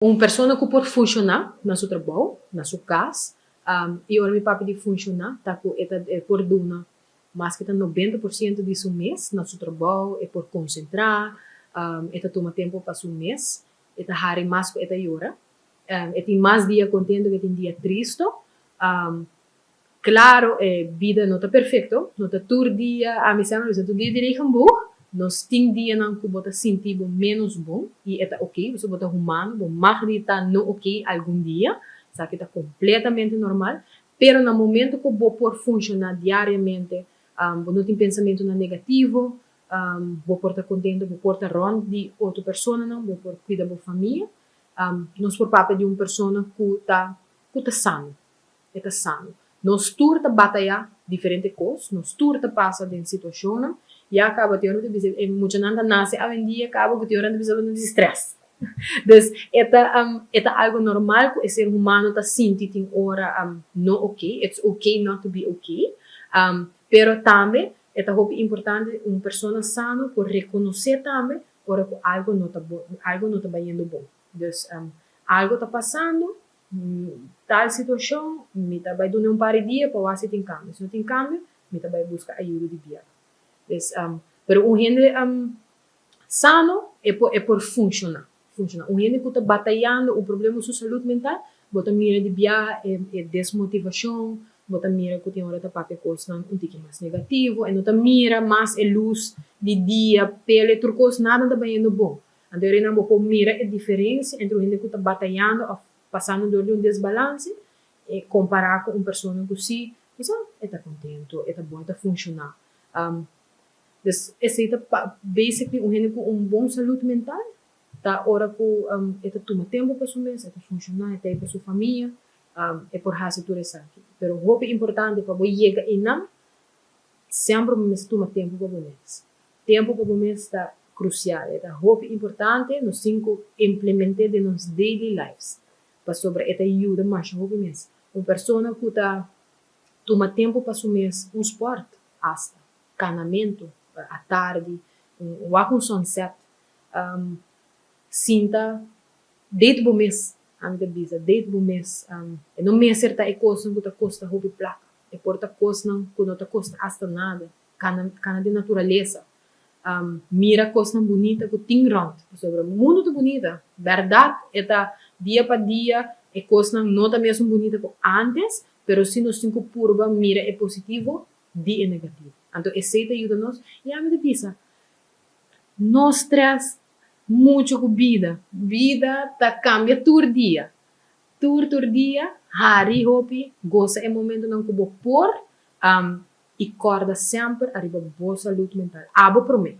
Un persona ku por funshoná na su trabou, na su kas, i ora mi papia di funshoná ta ku e ta e por duna maske ta 90% di su mes na su trabou, e por konsentrá, e ta tuma tempu pa su mes, e ta hari mas ku e ta yora, e tin mas dia kontentu ku e tin dia tristu. Claro, e bida no ta perfecto, no ta tur dia, ami semper bisa tur dia di regenboog, nos tin dianan cu bo ta sinti bo menos bon y e ta ok, pasobra bo ta humano, bo mag di ta no ok algun dia, esaki ta completamente normal, pero na momento cu bo por funciona diariamente, bo no tin pensamentonan negativo, bo por ta contento, bo por ta rond di otro personanan, bo por cuida bo famia, nos por papia di un persona cu ta cu ta sano. E ta sano. Nos tur ta batayá diferente kos, nos tur ta pasa den situashonnan. Ya kaba tin ora ta bisa e muchanan ta nase awendia kaba ku tin ora ta bisa bo ta di strès. Dus e ta e ta algu normal ku e ser humano ta sinti tin ora no oké, it's okay not to be okay. Pero tambe e ta hopi importante un persona sano por rekonosé tambe ora ku algu no ta bon, algu no ta bayendo bon. Dus algu ta pasando. Tal situashon, mi ta bai duna un par di dia pa wak si tin kambio. Si no tin kambio, mi ta bai buska ayudo di biaha. Pues, pero un hende sano e por e por funshoná, funshoná. Un hende ku ta batayando un problema ku su salud mental, bo ta mira di biaha e e desmotivashon, bo ta mira ku tin ora ta papia kosnan un tiki mas negativo, e no ta mira mas e lus di dia, pele, tur kos, nada ta bayendo bon. Anto e nan bo por mira e diferencia entre un hende cu ta batayando of pasando door di un desbalance e compara cu un persona cu si bisa e ta contento, e ta bon, e ta funciona. Dus esey ta basically un hende cu un bon salud mental ta ora cu e ta tuma tempo pa su mes, e ta funciona, e ta ey pa su famia, e por haci tur esaki. Pero hopi importante pa bo yega eynan semper bo mester tuma tempo pa bo mes. Tempu pa bo mes ta krusial, e ta hopi importante, nos tin ku implement'é den nos daily lives, pasobra e ta yuda masha hopi mes. Un persona ku ta tuma tempu pa su mes, un spòrt asta, kanamentu atardi, un wak un sunset, sinta date bo mes, ami ta bisa, date bo mes. E no mester ta e kosnan ku ta kosta hopi plaka, e por ta kosnan ku no ta kosta asta nada. Kana kana den naturalesa, mira kosnan bunita ku tin rònt, pasobra mundu ta bunita, bèrdat e ta dia pa dia e kosnan no ta mesun bunita ku ántes, pero si nos tin ku purba mira e positivo di e negativo. Anto esei ta yuda nos i ami ta bisa, no strès muchu ku bida, bida ta kambia tur dia, tur tur dia, hari hopi, gosa e momentunan ku bo por. I kòrda semper ariba bo salud mental. Abo promé.